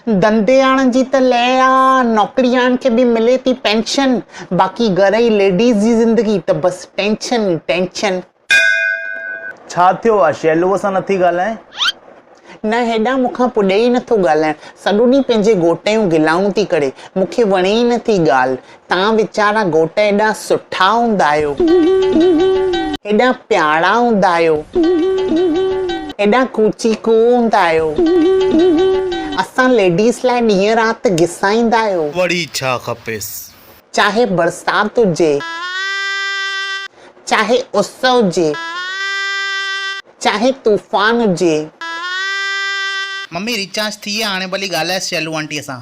ڌنڌي آڻن جي ته لئه آ، نوڪرياڻ کي به ملي ٿي پينشن، باقي گهر جي ليڊيز جي زندگي ته بس ٽينشن ئي ٽينشن. ڇا ٿيو آ، شيلوء سان نٿي ڳالهائين؟ نه هيڏانهن مون کان پڄي ئي نٿو ڳالهائڻ، سڄو ڏينهن پنهنجي گهوٽ جون گلائون ٿي ڪري، مون کي وڻي ئي نٿي ڳالهه، توهان ويچارا گهوٽ ايڏا سٺا هوندا آهيو، ايڏا پيارا هوندا آهيو، ايڏا ڪوچي ڪو هوندا آهيو، اسان ليڊيز لاء ڏينهن رات گسائيندا آهيو. وري ڇا کپيس؟ چاهي برسات هجي، چاهي اس هجي. چاهي طوفان هجي. ممي ريچارج ٿي ويا هاڻي ڀلي ڳالهائيس شيلو آنٽيء سان.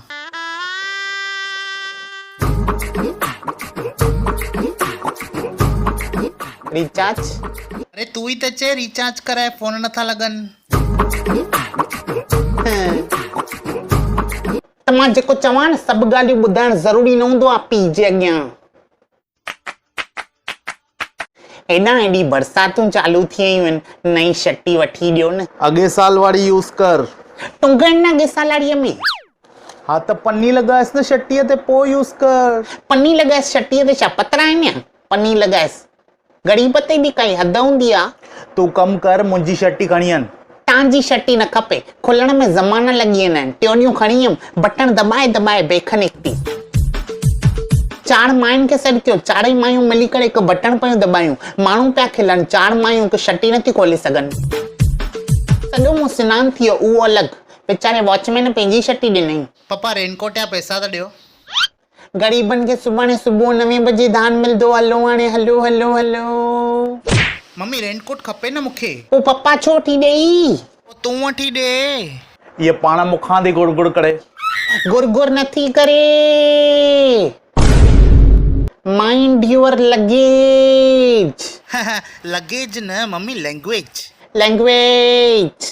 ريچارج؟ اري تون ئي ته چئه ريچارج ڪرائي فون نٿا لڳن. ته مان جيڪو چوان نه سڀ ڳالهيون ٻڌائڻ ضروري نه هوندو آ پيء جي اڳيان. هيڏانهن هيڏي برساتون چالو ٿي ويون آهن، نئين شٽي وٺي ڏيو نه. اڳئين سال واري يوز ڪر. ٽنگڻ نه اڳئين سال واريء ۾. ها ته پني لڳائيس نه شٽيء تي پوء يوز ڪر. پني لڳائيس شٽيء تي ڇا پترا آهن يا پني لڳائيس. غريب تي به ڪائي حد هوندي آ. تون ڪم ڪر منهنجي شٽي کڻي آن. تان جي شٽي نه کپي. کلڻ ۾ زمانا لڳي ويندا آهن. ٽيون ڏينهن کڻي ويم، بٽڻ دٻائي دٻائي بيک نڪتي. چار ماين کي سڏ ڪيو، چارئي مايون ملي ڪري هڪ بٽڻ پيون دٻايون. ماڻهو پيا کلن، چار مايون هڪ شٽي نٿيون کولي سگهن. سڄو منهن سنان ٿي ويو، اهو الڳ. ويچاري واچ مين پنهنجي شٽي ڏنائين. پپا رين ڪوٽ جا پئسا ته ڏيو. غريبن کي سڀاڻي صبح نوين بجي ڌان ملدو هلو هاڻي هلو هلو هلو. ممي رين ڪوٽ کپي نه مونکي. پوء پپا ڇو وٺي ڏئي. پوء تون وٺي ڏي. هيء پاڻ مون کان ٿي گڙ گڙ ڪري. گڙ گڙ نٿي ڪري. Mind your luggage. Luggage نه ممي لينگويج. لينگويج.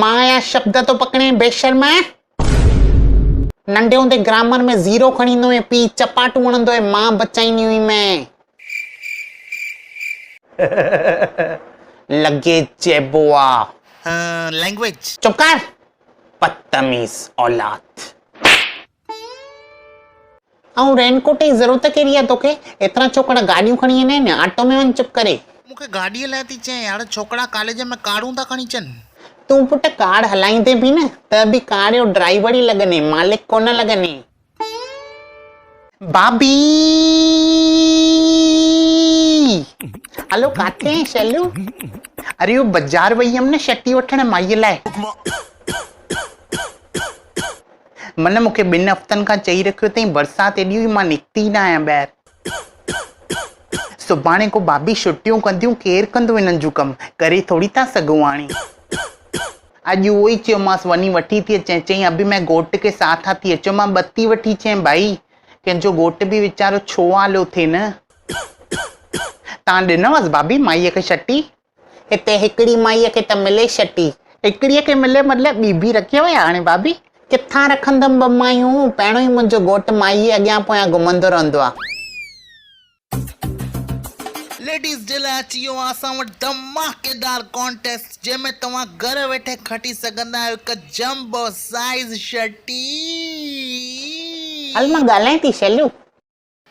مان يا شبد ٿو پڪڙين بيشرم. ننڍي هوندي گرامر ۾ زيرو کڻي ايندو هئين، پيء چپاٽون هڻندو هئي، مان بچائيندي هئي مين. لگيج چئبو آ. لينگويج. چپ ڪر بدتميز اولاد. ۽ رين ڪوٽ جي ضرورت ڪهڙي آ توکي؟ ايترا ڇوڪرا گاڏيون کڻي ويندا آهن، آٽو ۾ وڃ چپ ڪري. مون کي گاڏيء لاء ٿي چئين، يار ڇوڪرا ڪاليج ۾ ڪارون ٿا کڻي اچن. تون پٽ ڪار هلائيندين به نه ته به ڪار جو ڊرائيور ئي لڳندين، مالڪ ڪونه لڳندين. ڀاڀي! هلو ڪاٿي آهين شيلو؟ اري اهو بازار وئي هيم نه شٽي وٺڻ مائيء لاء. من مون کي ٻن هفتن کان چئي رکيو اٿئين، برسات ايڏي هئي مان نڪتي ئي نه آهيان ٻاهر. سڀاڻي ڪو ڀاڀي ڇٽيون ڪنديون ڪير ڪندو انهن جون ڪم، ڪري ٿوري ٿا سگهون هاڻي. اڄ اهو ئي چيومانس وڃي وٺي ٿي اچين، چيائين اڀي مين گهوٽ ڪي ساٿ آتي هي، چيومان ٻتي وٺي اچين ڀائي، ڪنهن جو گهوٽ به ويچارو ڇو آلو ٿئي نه. تان ڏنوس ڀاڀي مائيء کي ڇٽي؟ هتي هڪڙي مائيء کي ته ملي ڇٽي. هڪڙيء کي ملي مطلب ٻي به رکيو يا هاڻي ڀاڀي؟ ڪٿان رکندم ٻه مايون، پهريون ئي منهنجو گهوٽ مائيء جي اڳيان پويان گهمندو رهندو آ. ليڊيز جي لاء اچي ويو آ اسان وٽ ڌماڪيدار ڪانٽيسٽ جنهن ۾ توهان گهر ويٺي کٽي سگهندا آهيو هڪ جمبو سائيز شٽي. هل مان ڳالهايان ٿي شيلو.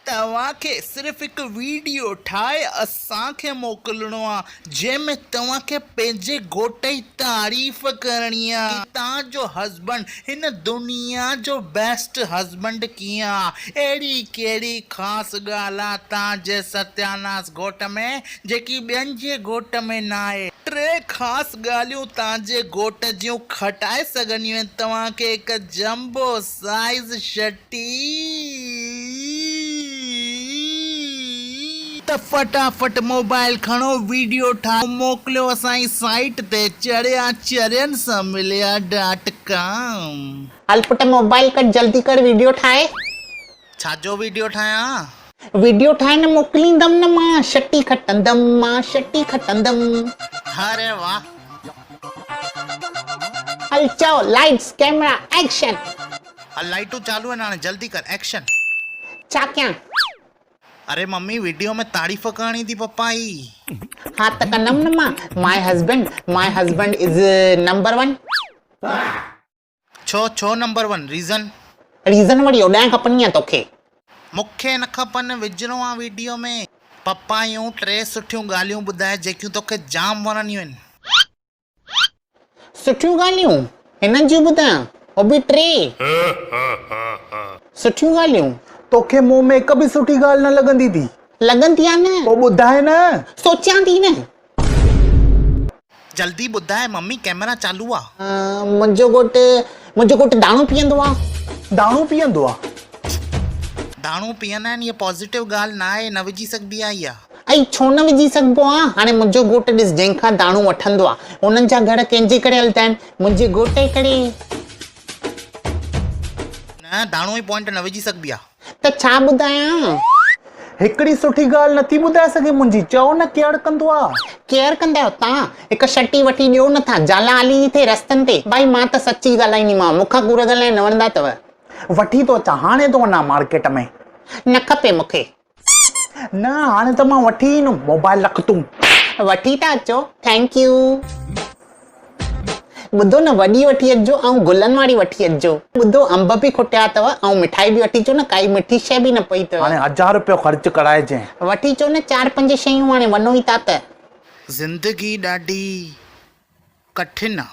توهان کي صرف هڪ ويڊيو ٺاهي اسان کي موڪلڻو آ جنهن ۾ توهان کي پنهنجي گهوٽ جي تعريف ڪرڻي آ ڪي توهان جو هسبنڊ هن دنيا جو بيسٽ هسبنڊ ڪيئن آ اهڙي ڪهڙي خاص ڳالهه آ توهان جي ستياناس گهوٽ ۾ جيڪي ٻين جي گهوٽ ۾ ناهي. ٽي خاص ڳالهيون توهان جي گهوٽ جون کٽائي سگهنديون آهن توهان کي هڪ جمبو سائيز شٽي. ته فٽافٽ موبائل کڻو ويڊيو ٺاهي موڪليو اسان جي سائيٽ تي چڙيا چرين سان مليا ڊاٽ ڪام. هل پٽ موبائل ڪڍ جلدي ڪر ويڊيو ٺاهي. ڇا جو ويڊيو ٺاهيان. ويڊيو ٺاهي نه موڪليندم نه مان شٽي کٽندم مان شٽي کٽندم. اري واه. هل چئو لائٽس ڪيمرا ايڪشن. هل لائٽون چالو آهن هاڻي جلدي ڪر ايڪشن. ڇا ڪيان. اري ممي ويڊيو ۾ تعريف ڪرڻي ٿي پپا جي. ها ته ڪندم نه مان my husband my husband is number one. ڇو ڇو نمبر ون ريزن؟ ريزن وري اوڏانهن کپندي آ توکي. مونکي نه کپن وجهڻو آ ويڊيو ۾. پپايون ٽي سٺيون ڳالهيون ٻڌاء جيڪيون توکي جام وڻنديون آهن. سٺيون ڳالهيون هنن جون ٻڌايان هو به ٽي سٺيون ڳالهيون. توکي مون ۾ هڪ به سٺي ڳالهه نه لڳندي ٿي. لڳندي آ نه. پوء ٻڌاء نه. سوچيان ٿي نه. جلدي ٻڌاء ممي ڪئميرا چالو آ. منهنجو گهوٽ منهنجو گهوٽ داڻو پيئندو آ. داڻو پيئندو آ. داڻو پيئندا آهن اها پازيٽو ڳالهه نه آهي نه وجهي سگهبي آ اها. ائي ڇو نه وجهي سگهبو آ هاڻي منهنجو گهوٽ ڏس جنهن کان داڻو وٺندو آ انهن جا گهر ڪنهن جي ڪري هلندا آهن منهنجي گهوٽ جي ڪري. نه داڻو ئي پوائنٽ نه وجهي سگهبي آ. ته ڇا ٻڌايان؟ هڪڙي سٺي ڳالهه نٿي ٻڌائي سگهين منهنجي، چئو نه ڪيئر ڪندو آ؟ ڪيئر ڪندا آهيو تان، هڪ شٽي وٺي ڏيو نه ٿا، جالا آلي ٿي ٿئي رستن تي، ڀائي مان ته سچي ڳالهائينديمانء، مون کان ڪوڙ ڳالهائڻ نه وڻندا اٿو. وٺي ٿو اچان، هاڻي ٿو وڃان مارڪيٽ ۾. نه کپي مون کي. نه هاڻي ته مان وٺي ايندم، موبائل رک تون. وٺي ٿا اچو، thank you. ٻڌو نه وڏي وٺي اچجو ۽ گلن واري وٺي اچجو. ٻڌو انب به کٽيا اٿو ۽ مٺائي به وٺي اچو نه ڪائي مٺي شيء به نه پئي اٿو. هاڻي هزار رپيو خرچ ڪرائجين. وٺي اچو نه چار پنج شيون هاڻي وڃو ئي ٿا ته. زندگي ڏاڍي ڪٺن آ.